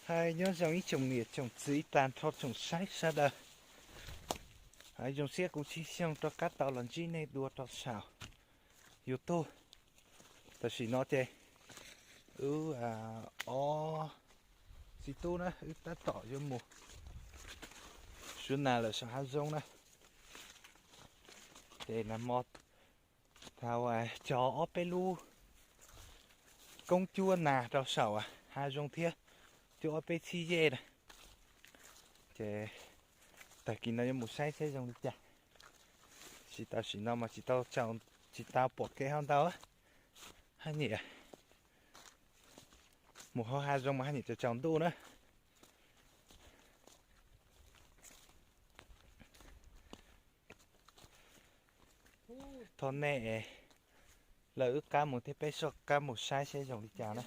Hais nyob zoo ib tsoom niam tsoom txiv ib tag nrho tsoom saib sawv daws. Zoo siab kuv Tsib Xyooj rov qab tau los ntsib nej dua rau saum YouTube. Tam sim no ces wb ob txiv tub na wb tab tom yuav mus suav nas lawm saum hav zoov na. Ces nag hmo thaum cog ob peb lub koob cuab nas rau saum hav zoov thiab, cuab ob peb txhib yej na. Ces tag kis no yuav mus saib saib zoo li cas. Tsis tau, tam sim no mas tsis tau, tsis tau pom kev hauv ntau hab niam. Mus hauv hav zoov mas hab niam tsaus tsaus ntuj na. Thov nej lawv wb qab mus thiab peb soj qab mus saib saib zoo li cas na.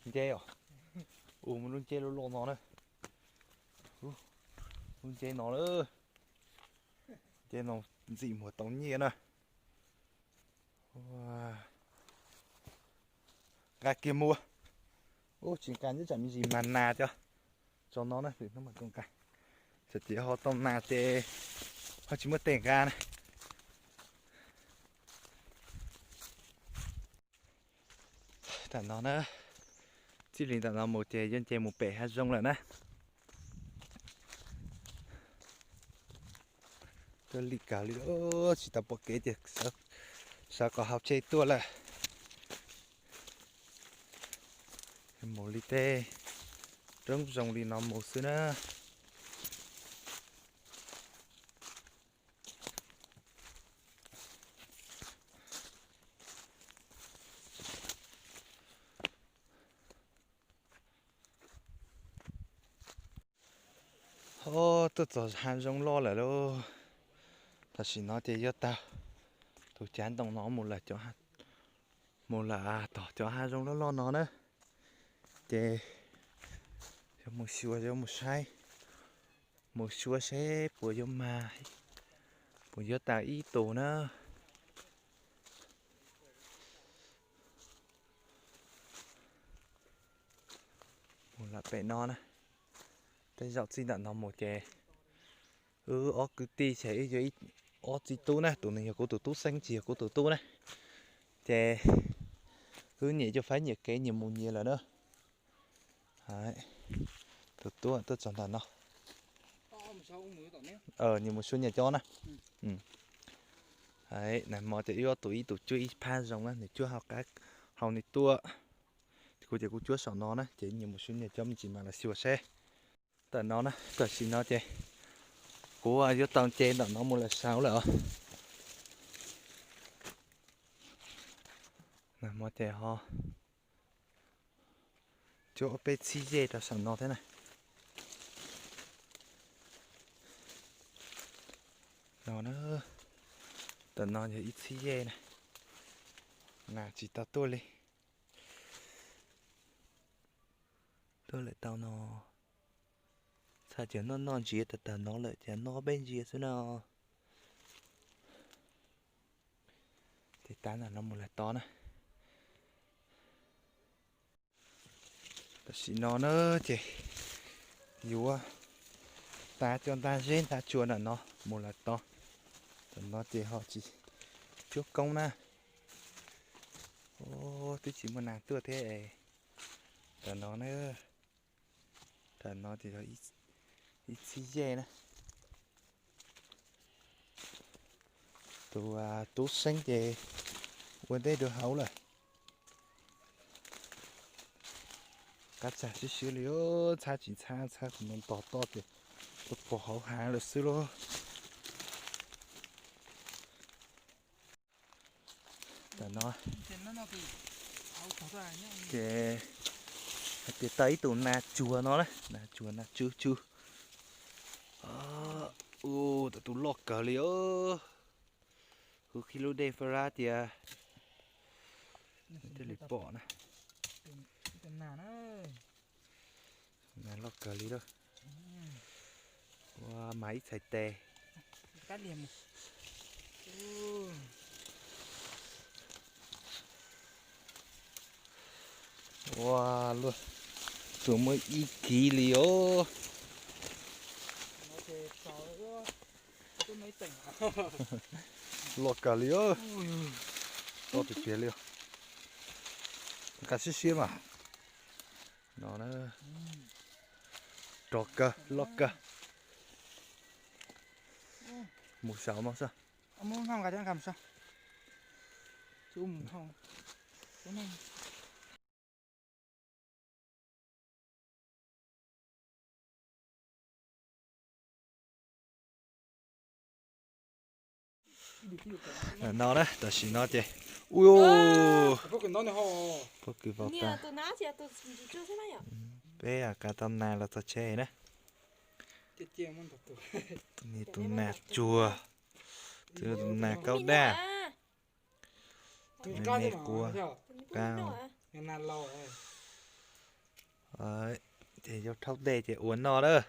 Nce os. Ua lub nce loj loj no na. Lub nce no na. Nce no ntxim muag tau nyiaj na. Nqa kiag mus. Ub, tsis nqa nyob tsam me ntsis mas nas cov tso no na, lwm hnub mam tau nqa. Tsam ces ho tau nas ces ho tsis muaj tes nqa na. Tam no na, txij li ntawm no mus ces yuav nce mus pem hav zoov lawm na. Tuaj lim kawg li, tsis tau pom kev ces sawv kom haus tseg tuaj lawm. Mus li tej roob zoov li no mus xwb na. Ho tuaj txog hav zoov loj lawm lauj. Tam sim no ces yuav tau tus cav ntoo no mus lawm, mus lawm tom cov hav zoov loj loj no na. Ces yuav mus xyuas, yuav mus saib, mus xyuas seb puas yuav mag, puas yuav tau ib tus na. Mus lawm pem no na. Tej zaum txij ntawm no mus ces wb ob kwv tij ces wb yog ob txiv tub na, tus nws yog kuv tus tub xeeb, tsis yog kuv tus tub na. Ces wb nyias coj faib nyias kev nyias mus nyias lawm na. Tus tub tuaj txog ntawm no, nyias mus xyuas nyias cov na. Nag hmo ces wb ob tug ib tug cuab ib phab zoov na, nws cuab hauv qab hauv nws tuaj. Kuv ces kuv cuab saum no na, ces nyias mus xyuas nyias cov me ntsis mas los xyuas seb. Ntawm no na, tam sim no ces kuv yuav tau nce ntawm no mus lawm saud lawm os. Nag hmo ces ho cuab ob peb txhib yej rau saum no thiab na. No na, ntawm no yog ib txhib yej na. Nas tsis tau tuaj li. Tuaj lawm tau no, txhaj ces noj noj ntsiav tawm tawm no lawm ces noj peb ntsiav xwb no. Ces tav ntawm no mus lawm tod na. Tam sim no na ces yuav tav cov ntag zeb ntag tsua ntawm no mus lawm tod. Tam no ces ho tsis cuab koob na. Twb tsis muaj nas tuaj thiab. Tam no na, tam no ces yog ib txhib yej na. Tus tub seeb ces ua ntej dua hauv lawm. Qab tsag siab siab li, txhab tsis txhab, txhab tus no ntog toj ces tuaj pov hauv hav lawm xwb lauj. Tam no ces hais tias tau ib tus nas tsuag no na, nas tsuag nas tsw tsw. Ua tau tus loj kawg li os. Kuv qhib lub dej faj rab tias thiaj li pom na. Nas loj kawg li lawm. Ua mas ib txhais tes. Ua luaj. Tsuas muaj ib kiv li os. Loj kawg li os. Loj tiag tiag li os. Nqa siab siab mas. No na. Rog kawg, loj kawg. Mus saum no xwb. No na, tam sim no ces, ua, pob kws vau tag. Peb kav tau nas los txog tsheb na. Tus nas tsuag, tus nas kaub daj, tus nas me quav, qab. Ces yuav rhaub dej ces ua noj lawm.